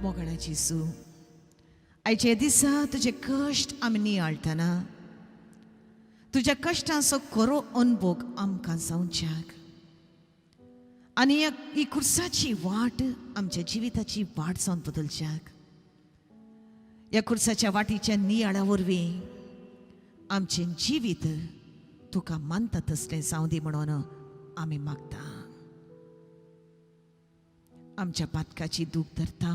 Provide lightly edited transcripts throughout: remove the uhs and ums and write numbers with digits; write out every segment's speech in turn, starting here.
मोगाळा जेजू, आयच्या दिसा तुजे कश्ट आमी नियाळटना तुज्या कश्टांचो खरो अनभोग आमकां जावच्याक आनी ही खुर्साची वाट आमच्या जिविताची वाट जावन बदलच्याक, ह्या खुर्साच्या वाटीच्या नियाळा वरवीं आमचें जिवीत तुका मानता तसलें जावं दी म्हणून आमी मागता. आमच्या पातकाची दूख धरता,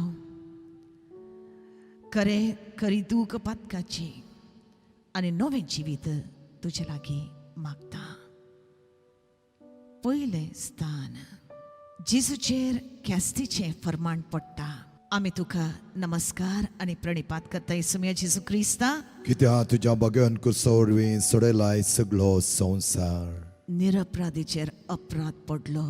खरें खरी दूख पातकाची आनी नवें जिवीत तुजे लागीं मागता. पयलें स्थान, जेजूचेर ख्यास्तीचें फर्माण पडटा. आमी तुका नमस्कार आनी प्रणिपात करता, सोम्या जेजू क्रिस्ता. कित्याक तुज्या भगन कुर्सा वरवीं सोडयलाय सगळो संवसार. निरपराधीचेर अपराध पडलो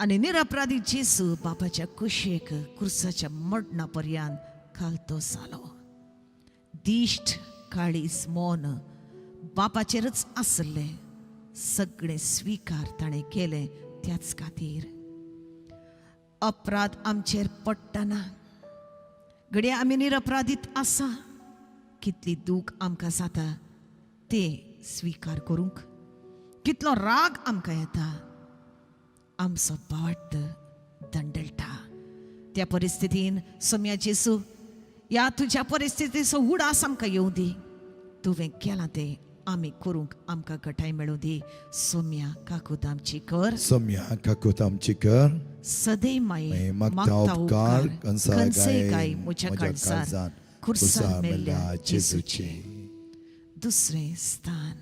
आनी निरपराधी जेजू बापाच्या कुशेक कुर्साच्या मडणा पर्यंत खालतो जालो. दिश्ट, काळीज, मन बापाचेरच आसलें. सगळें स्विकार ताणें केलें. त्याच खातीर अपराध आमचेर पडटना घडये आमी निरपराधीत आसा, कितली दूख आमकां जाता ते स्विकार करूंक, कितलो राग आमकां येता, आमचो भावार्थ दंडळटा. त्या परिस्थितीन सोम्या जेसू, ह्या तुज्या परिस्थितीचो उडास आमकां येवं दी. तुवें केलां तें आमी करूंक आमकां घटाय मेळूं दी. सोम्या, काकूत आमची कर. सोम्या, काकूत आमची कर. सदैव माये, मागता उपकार कंसय कंसाय गाय म्हज्या काळजार खुर्सार मेल्ल्या जेजूचे. दुसरें स्थान,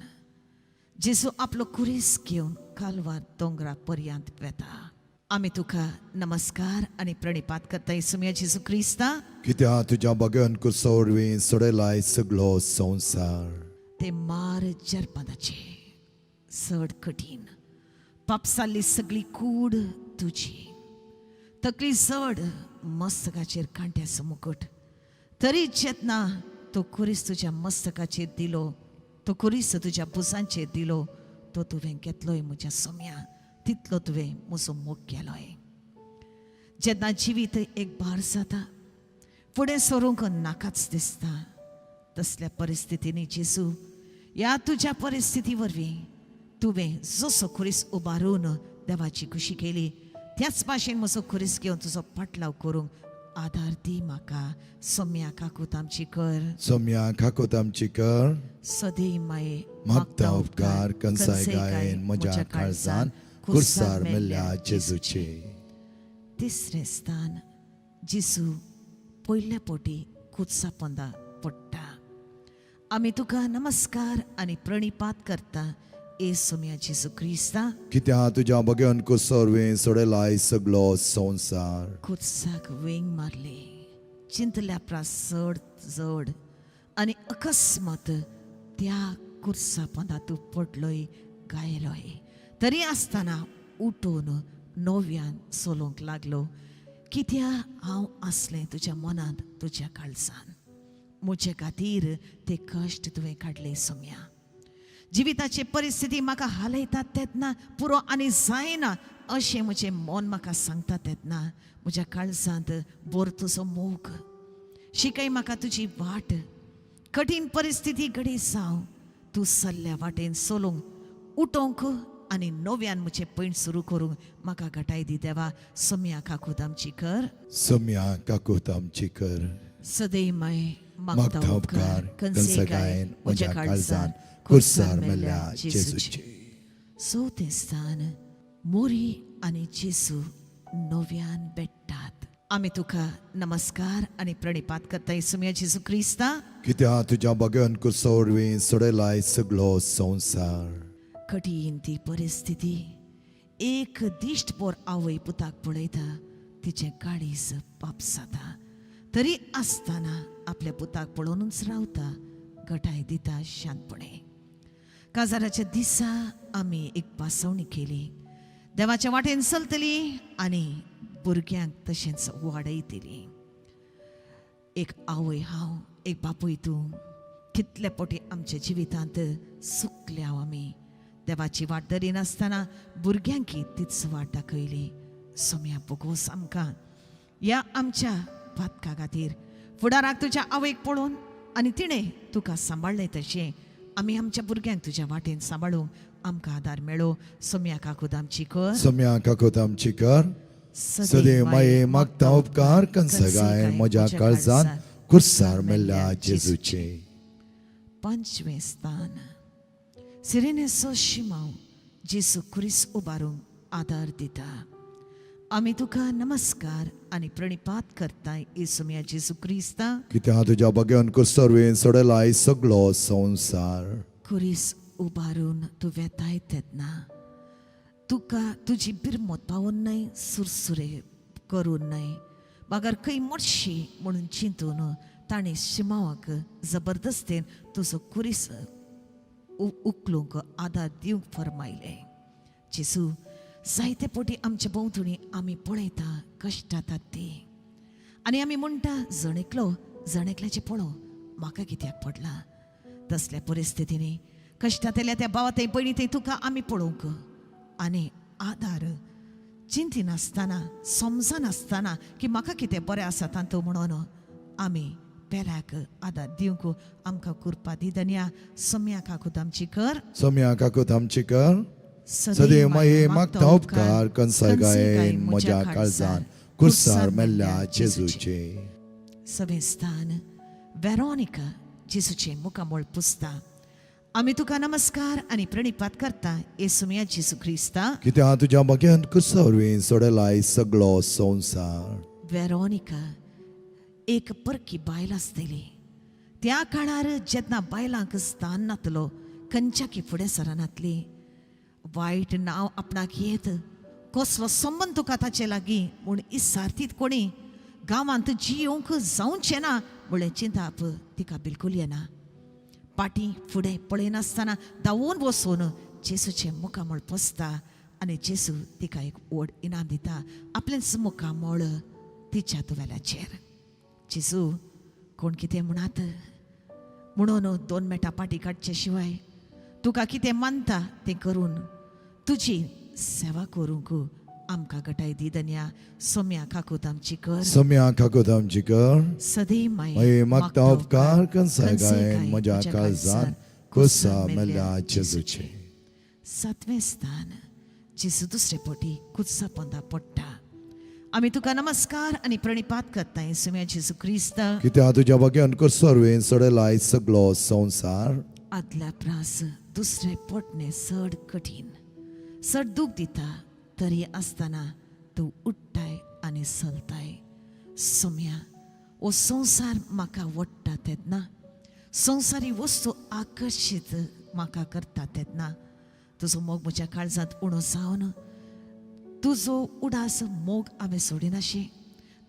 जेजू आपलो कुरीस घेवन कालवार दोंगरा पर्यंत वेता. आमी तुका नमस्कार आनी प्रणिपात करता, सोम्या जेजू क्रिस्ता. कित्याक तुज्या भगन कुर्सा वरवीं सोडयलाय सगळो संवसार. ते मार जरपादाचे चड कठीण. पापसाल्ली सगळी कूड तुजी, तकली जड, मस्तकाचेर कांट्याचो मुकट. तरी जेन्ना तो कुरीस तुज्या मस्तकाचेर दिलो, तो कुरीस तुज्या भुजांचेर दिलो, तो तुवें घेतलोय म्हज्या सोम्या. तितलो तुवें म्हजो मोग केलोय. जेन्ना जिवीत एक भार जाता, फुडें सरूंक नाकाच दिसता, तसल्या परिस्थितींनी जेजू, ह्या तुज्या परिस्थिती वरवीं तुवें जसो खुरीस उबारून देवाची खुशी केली, त्याच भाशेन म्हजो खुरीस घेवन तुजो पाटलाव करूंक आदार दी म्हाका. सोम्या, काकूत आमची कर. सोम्या, काकूत आमची कर. सदैव माये, मागता उपकार कंसाय गायन म्हज्या काळजान कुर्सार मेल्ल्या जेजूचे. तिसरें स्थान, जेजू पयल्या पोटी कुत्सा पोंदा पडटा. आमी तुका नमस्कार आनी प्रणिपात करता, ए सोम्या जेजू क्रिस्ता. कित्याक तुज्या भगन कुर्सा वरवीं सोडयलाय सगळो संवसार. कुत्साक वेंग मारली, चिंतल्या प्रास चड जड आनी अकस्मात त्या कुर्सा पोंदा तूं पडलोय, गायलोय. तरी आसतना उठून नव्यान चलोवंक लागलो. कित्याक हांव आसलें तुज्या मनांत, तुज्या काळजान. म्हजे खातीर ते कश्ट तुवें काडले सोम्या. जिविताची परिस्थिती म्हाका हालयतात तेन्ना, पुरो आनी जायना अशें म्हजें मन म्हाका सांगता तेन्ना, म्हज्या काळजांत भर तुजो मोग. शिकय म्हाका तुजी वाट. कठीण परिस्थिती घडी जावं, तूं सल्ल्या वाटेन चलूंक, उठोवंक आनी नव्यान म्हजें पयण सुरू करूंक म्हाका घटाय दी देवा. सोम्या, काकूत आमची कर. सोम्या, काकूत आमची कर. सदैव माये, मागता उपकार कंसाय गायन म्हज्या काळजान कुर्सार मेल्ल्या जेजूचे. चवथें स्थान, मोरी आनी जेजू नव्यान भेट्टात. आमी तुका नमस्कार आनी प्रणिपात करता, सोम्या जेजू क्रिस्ता. कित्याक तुज्या भगन कुर्सा वरवीं सोडयलाय सगळो संवसार. कठीण ती परिस्थिती. एक दिश्ट पोर आवय पुताक पळयता, तिचें काळीज पाप जाता. तरी आसतना आपल्या पुताक पळोवनूच रावता, घटाय दिता शांतपणे. काजाराच्या दिसा आमी एक पासवणी केली, देवाच्या वाटेन चलतली आनी भुरग्यांक तशेंच वाडयतली. एक आवय हांव, एक बापूय तूं. कितले पोटी आमच्या जिवितांत चुकल्या आमी. देवाची वाट धरिनासतना भुरग्यांकी तीच वाट दाखयली. सोम्या, बोगोस आमकां. ह्या आमच्या पातका खातीर फुडाराक तुज्या आवयक पळोवन आनी तिणें तुका सांबाळ्ळें तशें आमी आमच्या भुरग्यांक तुज्या वाटेन सांबाळूंक आमकां आदार मेळो. सोम्या काकूद आमची कर. सम्या काकूत आमची कर. सदैव माये मागता उपकार कन्सगायन म्हज्या काळजान कुर्सार मेल्ल्या जेजूचे. पंचवें स्थान सिरेनेचो शिमाव जेसू क्रिस्त उबारूंक आदार दिता. आमी तुका नमस्कार आनी प्रणिपात करताय येसुम्या जेजू क्रिस्ता. कित्याक तुज्या भाग्यान कुर्सार सोडलाय सगळो संवसार. कुरीस उबारून तूं वेताय तेन्ना तुका तुजी बिरमत पावून न्हय, सुरसुरे करून न्हय, मागर खंय मरशी म्हणून चिंतून ताणें शिमावाक जबरदस्तेन तुजो कुरीस उखलूंक आदार दिवंक फरमायलें. जेजू, जायते पोटी आमच्या भोंवतणी आमी पळयता कश्टातात ती आनी आमी म्हणटा जण एकलो जण एकल्याचें पळोव म्हाका कित्याक पडलां. तसल्या परिस्थितींनी कश्टांतल्या त्या भावा थंय पयलीं थंय तुका आमी पळोवंक आनी आदार चिंतिनासतना समजनासतना की म्हाका कितें बरें आसा तातूंत म्हणून आमी पेल्याक आदार दिवंक आमकां कृपा दी धनया. सम्या काकूत आमची कर. सम्या काकूत आमची कर. सदैव माये मागता उपकार कन्सगायन म्हज्या काळजान कुर्सार मेल्ल्या जेजूचे. सवें स्थान वेरोनिका जेजूचें मुखामळ पुसता. आमी तुका नमस्कार आनी प्रणिपात करता येसुम्या जेजू क्रिस्ता. कित्याक तुज्या भाग्यान कुर्सा वरवीं सोडलाय सगळो संवसार. वेरोनिका एक परकी बायल आसतली. त्या काळार जेन्ना बायलांक स्थान नातलो, खंयच्याकी फुडें सरनातली, वायट नांव आपणाक येत, कसलो संबंद तुका ताचे लागीं म्हूण इसार्तीत कोणी, गांवांत जियोवंक जावचें ना म्हणलें चिंताप तिका बिलकूल येना. पाटी फुडें पळयनासतना धांवून वचून जेसूचें मुखामळ पोसता आनी जेसू तिका एक व्हड इनाम दिता, आपलेंच मुखामळ तिच्या तुवेल्याचेर. जेजू, कोण कितें म्हणात म्हणून 2 मिनटां पाटी काडचे शिवाय तुका कितें मानता तें करून तुजी सेवा करूंक आमकां गटाय दी धनया. सोम्या काकूत आमची कर. सम्या काकूत आमची कर. सदैव माये मागता उपकार कन्सगायन म्हज्या काळजान कुर्सा मेल्ल्या जेजूचे. सातवें स्थान जेजू दुसरे पोटी कुत्सा पोंदा पडटा. आमी तुका नमस्कार आनी प्रणिपात करताय सुम्या जेजू क्रिस्त. कित्याक तुज्या भाग्यान कुर्सा वरवीं सोडलाय सगळो संवसार. आदल्या प्रास दुसरे पोटणे चड कठीण, चड दूख दिता, तरी आसतना तूं उठ्ठाय आनी चलताय. सोम्या, हो संवसार म्हाका वडटा तेन्ना, संवसारी वस्तू आकर्शीत म्हाका करता तेन्ना तुजो मोग म्हज्या काळजांत उणो जावन तुजो उडास मोग हांवें सोडिनाशें,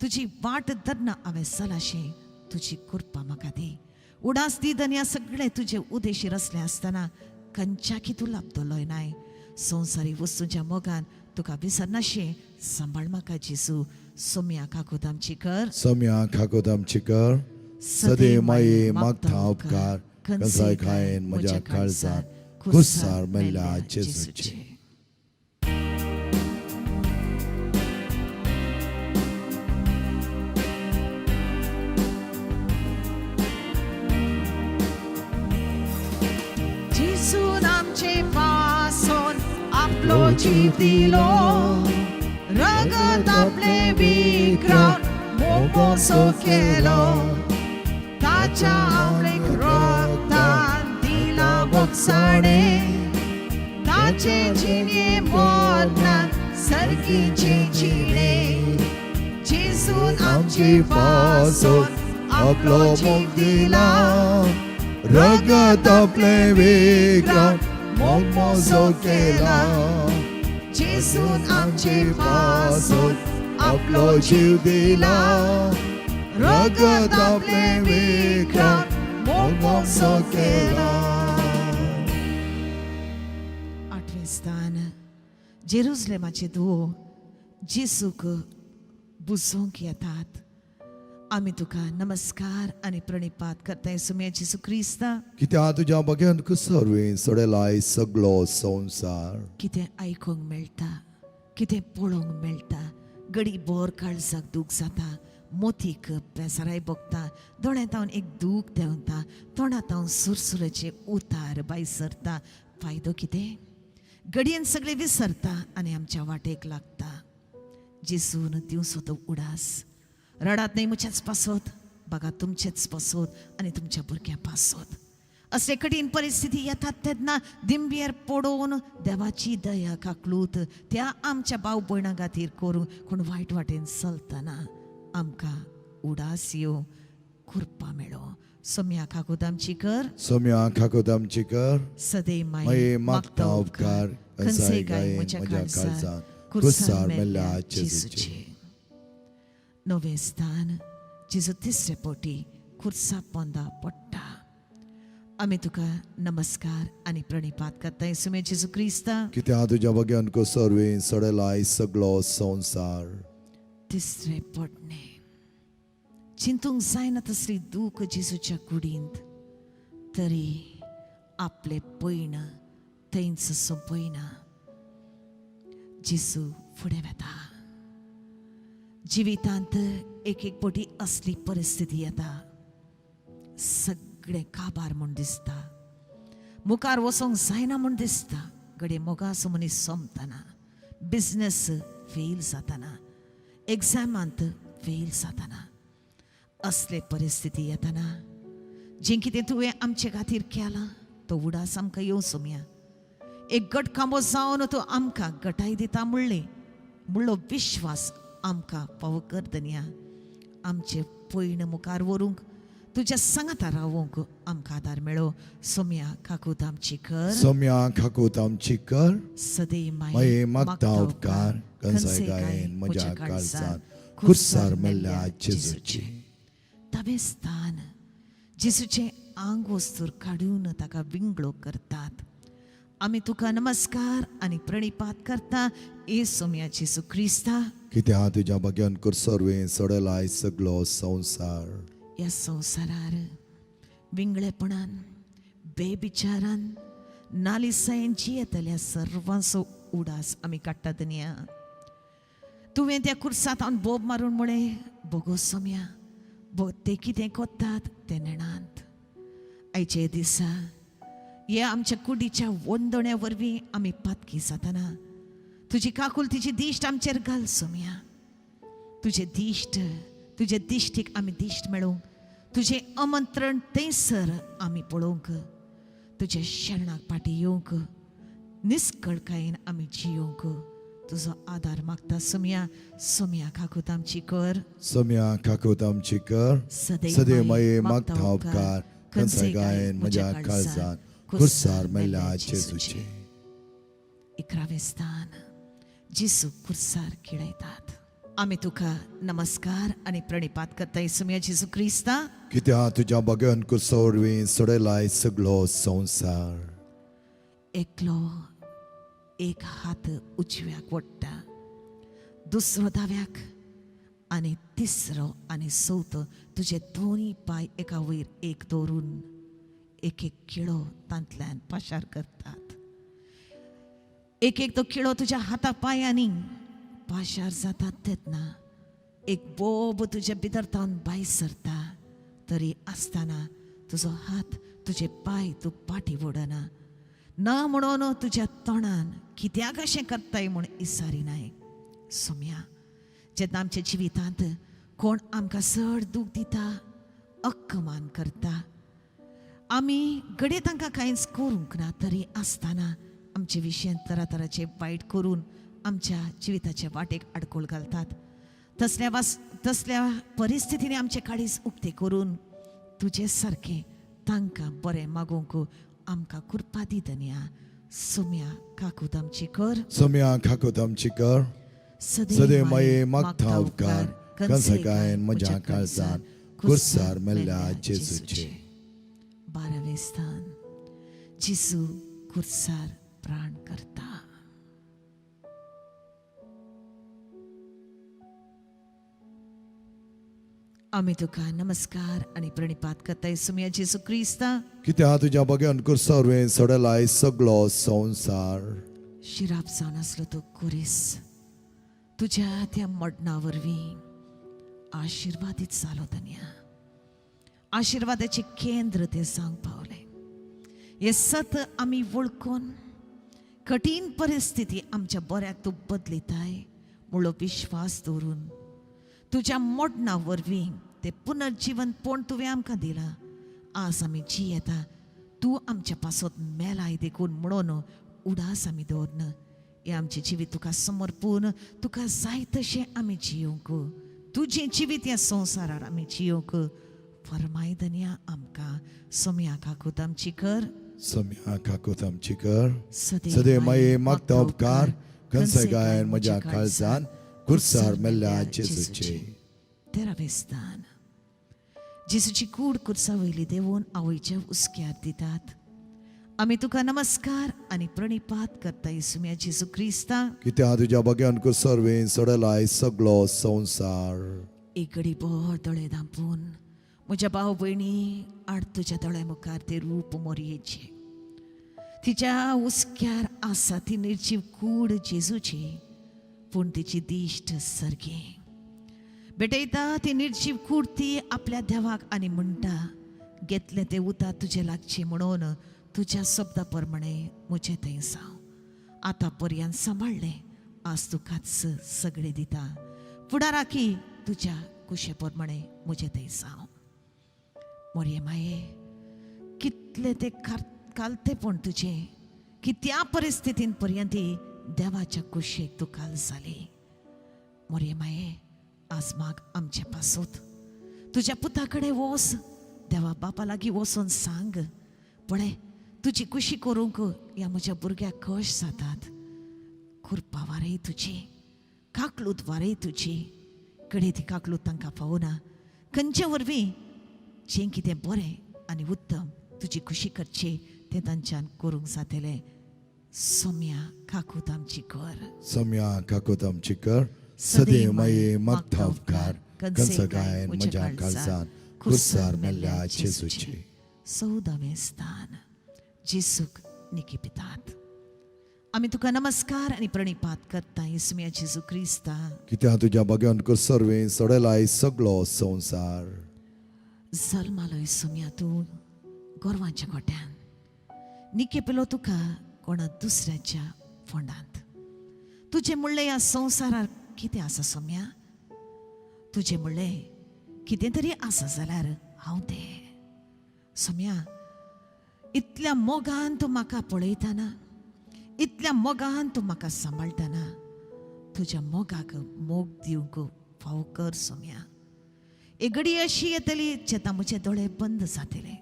तुजी वाट धरना हांवें चलाशें, तुजी कृपा म्हाका दी. उडास दी धनया, सगळें तुजे उदेशी रचलें आसतना खंयच्याकी तूं लाबतलोय नाय. संवसारी वस्तूंच्या मोगान तुका विसरनाशें सांबाळ म्हाका जेजू. सोम्या काकूत आमची कर. सम्या काकूत आमची कर. सदैव माये मागता उपकार कन्साय खायन म्हज्या काळजान कुर्सार मेल्ल्या जेजूचे. जेजून आमचे पासून आपलो जीव दिलो, रगत आपले विक्रावन मोगोसो केलो, ताच्या आपले रक्तान दिला बोगसाणे, ताचे जिणे मरणान सर्गीचे जिणे. जेजून आमचे पासून आपलो जीव दिला, रगत आपले विक्रावन मोगमोसो केला, जेजून आमचे पासून आपलो जीव दिला, रगत आपले विक्रावन मोगमोसो केला. आठवें स्थान जेरुजलेमाचे धुवो जेसूक बुजोवंक येतात. आमी तुका नमस्कार आनी प्रणिपात करताय सुम्या जेसू क्रिस्ता. कित्याक तुज्या भाग्यान कुर्सा वरवीं सोडलाय सगळो संवसार. कितें आयकूंक मेळटा, कितें पळोवंक मेळटा, गडी बोर काळजाक दूख जाता, मोतीक बेजाराय भोगता, दोळ्यांत एक दूख देंवता, तोंडांत सुरसुरेचे उतार बाय सरता. फायदो कितें? घडयेन सगळें विसरता आनी आमच्या वाटेक लागता. जेजून दिवचो तो उडास. रडात न्हय म्हज्याच पासत, बघा तुमचेच पासत आनी तुमच्या भुरग्यां पासत. असले कठीण परिस्थिती येतात तेन्ना दिंब्येर पडोवन देवाची दया काकलूत त्या आमच्या भाव भयणां खातीर करूं. कोण वायट वाटेन चलतना आमकां उडास येवं, कृपा मेळो. सोम्या काकूत आमची कर. सोम्या खाकोत आमची कर. सदैव माये मागता उपकार कंसाय गायेन म्हज्या काळजांत कुर्सार मेल्ल्या जेजूचे. नवें स्थान, जेजू तिसरे पोटी खुर्सा पोंदा पडटा. आमी तुका नमस्कार आनी प्रणिपात करता सुमे जेजू क्रिस्ता. कित्या तुज्या बग्यान को सर्वे सडलाय सगळो संवसार. तिसरे पडणे चिंतूंक जायना तसली दूख जेजूच्या कुडींत, तरी आपले पयण थंयच सोंपयना. जेजू फुडें वता. जिवितांत एक एक पटी असली परिस्थिती येता, सगळें काबार म्हूण दिसता, मुखार वचोंक जायना म्हूण दिसता. घडये मोगाचो मनीस सोंपतना, बिजनस फेल जातना, एग्जामांत फेल जातना, असले परिस्थिती येतना जें कितें तुवें आमचे खातीर केलां तो उडास आमकां येवं सोम्या. एक गट खांबो जावन तूं आमकां गटाय दिता म्हणलें म्हणलो विश्वास आमकां फावो कर धनया. आमचे पयण मुखार व्हरूंक, तुज्या सांगाता रावूंक आमकां आदार मेळो. सोम्या काकूत आमची कर. सोम्या खाकोत आमची कर. सदैव माये मागता उपकार कंसाय गायेन म्हज्या काळजांत कुर्सार मेल्ल्या जेजूचे. तवें स्थान, जेजूचें आंग वस्तूर काडून ताका विंगळो करतात. आमी तुका नमस्कार आनी प्रणिपात करता ए सोम्या जेजू क्रिस्ता. कित्या तुज्या बग्यान कुर्सर्वे सडलाय सगळो संवसार. ह्या संवसारार विंगळेपणान, बेबिचारान, नालिसायेन जियेतल्या सर्वांचो उडास आमी काडटा धनया. तुवें त्या कुर्सांत हांव बोब मारून म्हळें, बोगो सोम्या बो ते कितें कोत्तात ते नेणांत. आयचे दिसा हे आमच्या कुडीच्या वंदण्या वरवीं आमी पातकी जातना तुजी काकूल, तिची दिश्ट आमचेर घाल सोम्या. तुजें दिश्ट, तुजे दिश्टीक आमी दिश्ट मेळोवंक, तुजें आमंत्रण थंयसर आमी पळोवंक, तुज्या शरणाक फाटीं येवंक, निस्कळकायेन आमी जियोवंक तुजो आदार मागता सोम्या. सोम्या काकूत आमची कर. सोम्या खाकोत आमची कर. सदैव माये मागता उपकार कंसाय गायेन म्हज्या काळजांत कुर्सार मेल्ल्या जेजूचे. 11वें स्थान, जेजू कुर्सार खेळयतात. आमी तुका नमस्कार आनी प्रणिपात करता सोम्या जेजू क्रिस्ता. कित्या तुज्या बग्यान कुर्सोरवी सडलाय सगळो संवसार. एकलो एक हात उजव्याक वडटा, दुसरो दाव्याक आनी तिसरो आनी चवथो तुजे दोनी पांय एका वयर एक दवरून एक एक किळो तांतल्यान पाशार करतात. एक एक तो किळो तुज्या हाता पांयांनी पाशार जातात तेन्ना एक बोब तुज्या भितर तावन भायर सरता, तरी आसतना तुजो हात, तुजे पांय तूं पाटी वडना ना म्हणून तुज्या तोंडान कित्याक अशें करताय म्हूण इसारिनाय. सोम्या, जेन्ना आमच्या जिवितांत कोण आमकां चड दूख दिता, अक्कमान करता, आमी घडये तांकां कांयच करूंक ना, तरी आसतना आमचे विशयान तरातराचे वायट करून आमच्या जिविताच्या वाटेक आडकोळ घालतात. तसल्या परिस्थितींनी आमचे काळीज उक्ते करून तुजे सारकें तांकां बरें मागूंक आमकां कृपा दी धनया. सोम्या काकूत आमची कर. सोम्या खाकोत आमची कर. सदैव माये मागता उपकार कंसाय गायेन म्हज्या काळजांत कुर्सार मेल्ल्या जेजूचे. 12वें स्थान, जेजू कुर्सार प्राण करता. आमी तुका नमस्कार आनी प्रणिपात करता सुमया जेजू क्रिस्ता. कित्या तुज्या बग्यान कुर्सोरवे सडलाय सगळो संवसार. शिराप जावन आसलो तो कुरीस, तुज्या त्या मडणा वरवीं आशिर्वादीत जालो धन्या. आशिर्वादाचें केंद्र तें जावंक पावलें. हें सत आमी वळखून कठीण परिस्थिती आमच्या बऱ्याक तूं बदलिताय म्हणलो विश्वास दवरून तुज्या मोडणा वरवीं तें पुनर्जिवनपण तुवें आमकां दिलां. आज आमी जियेता तूं आमच्या पासत मेलाय देखून म्हणून उडास आमी दवरना. हें आमचें जिवीत तुका समर्पून तुका जाय तशें आमी जियोवंक, तुजें जिवीत ह्या संवसारार आमी जियोवंक फरमाय धनया आमकां. सोम्या काकूत आमची कर. सम्या काकूत आमची कर. सदे माये मागता उपकार कंसाय गायन म्हज्या काळजान कुर्सार मेल्ल्या जेजूचे. तेरावें स्थान. जेजूची कूड कुर्सा वयली देवून आवयच्या हुस्क्यार दितात. आमी तुका नमस्कार आनी प्रणिपात करता येसुम्या जेजू क्रिस्ता. कित्या तुज्या भाग्यान कुर्सार सोडलाय सगळो संवसार. एक घडी भर दोळे धांपून म्हज्या भाव भयणी आड तुज्या दोळ्या मुखार ते रूप मोरयेचें, तिच्या हुस्क्यार आसा ती निर्जीव कूड जेजूची, पूण तिची दिश्ट सारकी. भेटयता ती निर्जीव कूड ती आपल्या देवाक आनी म्हणटा, घेतलें तें उतार तुजें लागचें म्हणून तुज्या शब्दा प्रमाणे म्हजें थंय जावं. आतां पर्यंत सांबाळ्ळें, आज तुकाच सगळें दिता. फुडाराकी तुज्या कुशे प्रमाणे म्हजें थंय जावं. मोरये माये, कितलें तें कालतेपण तुजें की त्या परिस्थितीन पर्यंत देवाच्या कुशेक तूं काल जाली. मोरये माये, आज माग आमचे पासत तुज्या पुता कडेन वोस, देवा बापा लागीं वचून सांग, पळय तुजी कुशी करूंक ह्या म्हज्या भुरग्याक कश जातात. कुरपा वारय तुजी, काकलूत वारय तुजी, कडे ती काकलूत तांकां पावना. खंयचे वरवीं जें कितें बरें आनी उत्तम तुजी खुशी करची तें तांच्यान करूंक जातलें. सोम्या काकूत आमची कर. सम्या काकूत आमची कर. सदे माये मागता उपकार कंस गायन म्हज्या काळजान कुर्सार मेल्ल्या जेजूचे. 14वें स्थान. जेसूक निकी पितात. आमी तुका नमस्कार आनी प्रणिपात करता येसुम्या जेजू क्रिस्ता. कित्या तुज्या भाग्यान कुर्सार सोडलाय सगळो संवसार. जल्मालो येसुम्या तूं गोरवांच्या गोट्यान, निके पेलो तुका कोणा दुसऱ्याच्या फोंडांत. तुजें म्हणलें ह्या संवसारार कितें आसा सोम्या? तुजें म्हणलें कितें तरी आसा जाल्यार हांव तें. सोम्या, इतल्या मोगान तूं म्हाका पळयतना, इतल्या मोगान तूं म्हाका सांबाळटना, तुज्या मोगाक मोग दिवंक फाव कर सोम्या. एक घडी अशी येतली जेन्ना म्हजे दोळे बंद जातले,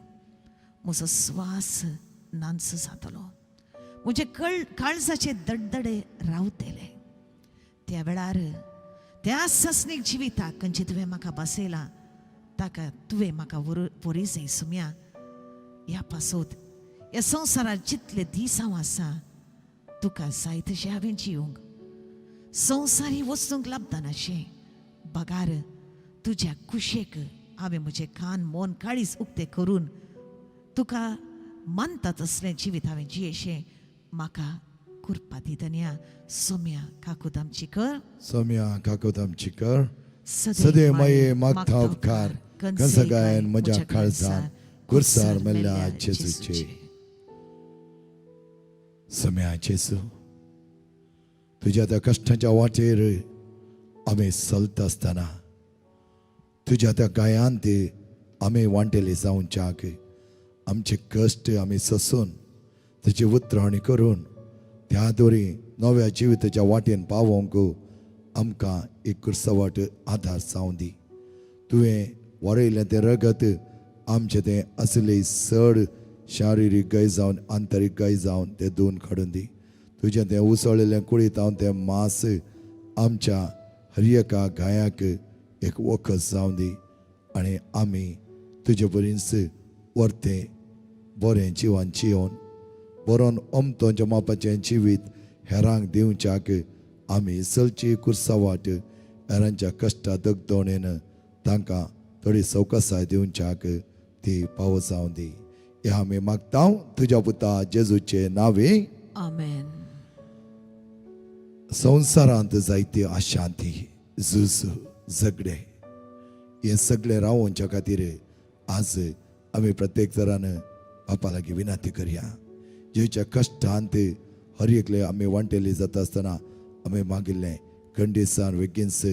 म्हजो स्वास नानसो जातलो, म्हजे काळजाचे दडदडे रावतले. त्या वेळार त्या ससनीक जिविताक खंयचें तुवें म्हाका बसयलां ताका तुवें म्हाका व्हरी जाय सुम्या. ह्या पासत ह्या संवसारात जितले दीस हांव आसा तुका जाय तशें हांवें जिवंक, संवसारी वस्तूंक लाबदानाशें बगार तुज्या कुशेक हांवें म्हजें कान मन काळीज उक्तें करून तुका मानता तसलें जिवीत हांवें जियेशें म्हाका कुरपा दितन्या. सोम्या काकूत आमची कर. सम्या काकूत आमची कर. सदे माये मागता उपकार कंस गायन म्हज्या काळजान कुर्सार मेल्ल्या जेजूचे. सम्या जेजू, तुज्या त्या कश्टाच्या वाटेर आमी चलता आसतना तुज्या त्या गायांत आमी वांटेले जावच्याक आमचे कश्ट आमी सोसून तुजी उतरावणी करून त्या दोरी नव्या जिविताच्या वाटेन पावोवंक आमकां एक कुर्सा वाट आदार जावं दी. तुवें वरयलें तें रगत आमचें तें असले चड शारिरीक गाय जावन आंतरीक गाय जावन तें धुवन काडून दी. तुजें तें उसळिल्लें कुळीत हांव तें मांस आमच्या हर एका गायाक एक वखद जावं दी आनी आमी तुजे बरीच वर्तें बरें जिवन जिवन बरोवन अमतोंच्या मापाचें जिवीत हेरांक दिवच्याक आमी चलची कुर्सा वाट हेरांच्या कश्टा दगदोणेन तांकां थोडी सवकसाय दिवच्याक ती पावो जावं दी. हें आमी मागता तुज्या पुता जेजूचे नांवे. आमेन. संवसारांत जायती अशांती, झूज, झगडे हें सगळें रावोवच्या खातीर आज आमी प्रत्येक तरान बापा लागीं विनंती करया. जेच्या कश्टांत हर एकले आमी वांटेली जाता आसतना आमी मागिल्लें खंडीसान वेगींच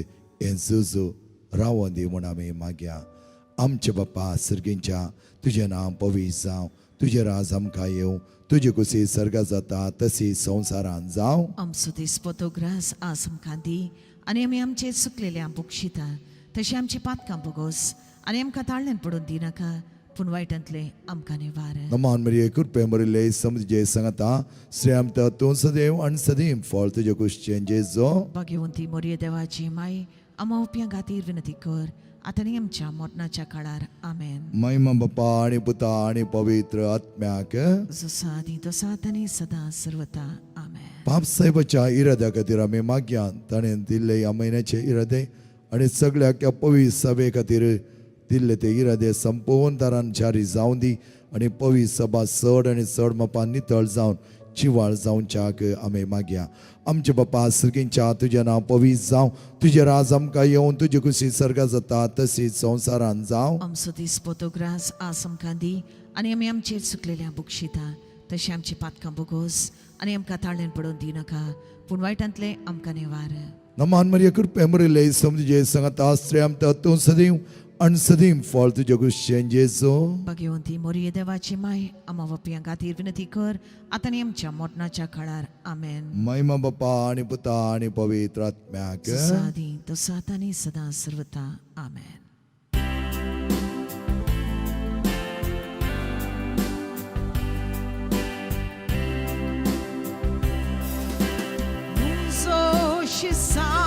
हें झूज रावोन दी म्हूण आमी मागया. आमचे बापा सर्गींच्या, तुजें नांव पवित्र जावं, तुजें राज आमकां येवं, तुजी कुशी सर्गा जाता तशी संवसारांत जावं. आमचो दिसपतो ग्रास आज आमकां दी आनी आमी आमचे चुकलेल्या बक्षिता तशें आमची पातकां बोगोस आनी आमकां ताळ्यान पडून दिनाका, पूण वायटांतलें आमकां निवार. नमान मरिये, कृपे मरिल्ले, समजे सांगता, श्रेयमता तूं सदैव आनी सदैव फळ तुजे कुशचें जेजो. भाग्यवंती मोरये, देवाची माई, आमा उपयां खातीर विनंती कर, आतां आनी आमच्या मरणाच्या काळार. आमेन. महिमा बापा आनी पुता आनी पवित्र आत्म्याक. जसो आदी तसो आतां आनी सदां सर्वता. आमेन. पाप साहेबाच्या इराद्या खातीर आमी मागया. ताणें दिल्ले ह्या म्हयन्याचे इरादे आनी सगळ्या ह्या पवित्र सभे खातीर दिल्ले ते इरादे संपूर्ण तरान जारी जावं दी आनी पवित्र सभा चड आनी चड मापान नितळ जावन जिवाळ जावच्याक आमी मागया. आमचे बापा सर्गींच्या, तुजें नांव पवित्र जावं, तुजें राज आमकां येवन, तुजी कुशी सर्गा जाता तशीच संवसारान जावं. आमचो दिसपतो ग्रास आज आमकां दी आनी आमी आमचेर चुकलेल्या बक्षिता तशें आमची पातकां बोगोस आनी आमकां ताळ्यान पडून दिनाका, पूण वायटांतलें आमकां निवार. नमान मरिया, कृपे मरिल्ले, समजे सांगता, श्रेयमता तूं सदैव आनी सदैव फळ तुज्या कुशें जेजो. भाग्यवंती मोरये, देवाची माय, आमा वपयां खातीर विनंती कर, आतां आनी आमच्या मरणाच्या काळार. आमेन. महिमा बापा आनी पुता आनी पवित्र आत्म्याक. जसो आदी तसो आतां आनी सदां सर्वता. आमेन. म्हजो शिसांव.